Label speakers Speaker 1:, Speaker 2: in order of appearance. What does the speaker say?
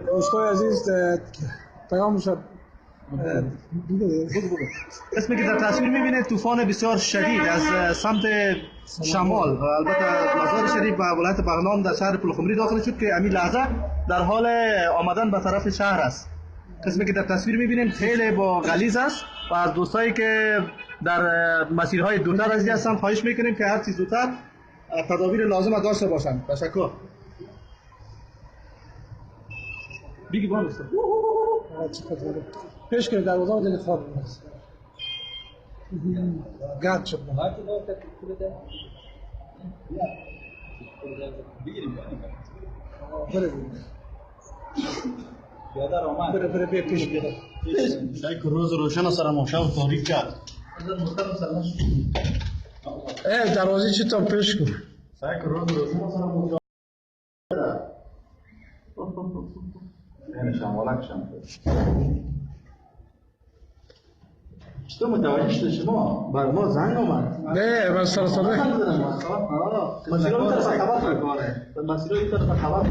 Speaker 1: دوستای عزیز پیام شد.
Speaker 2: قسمی که در تصویر میبینید طوفان بسیار شدید از سمت شمال، البته مزار شریف و ولایت بغلان در شهر پلخمری داخل شد که همین لحظه در حال آمدن به طرف شهر است. قسمی که در تصویر میبینیم خیلی با غلیظ است و از دوستایی که در مسیرهای دورتر از هستند خواهش میکنیم که هر چیز زودتر تدابیر لازم داشته باشند. تشکر. بیگی بان
Speaker 1: پیش که دروازه دل خواب است. گرد شد. بره بره بیا پیش بره.
Speaker 3: یک روز روشن سر ما شب تاریک کرد.
Speaker 1: ای دروازه چی تا پیش کن.
Speaker 3: یک روز روشن سر ما چطور متوجه شد شما؟
Speaker 2: بر ما زنگ آمد.
Speaker 1: نه من سر ساده.
Speaker 2: مسیرها طرف خبر. مسیرها طرف خبر.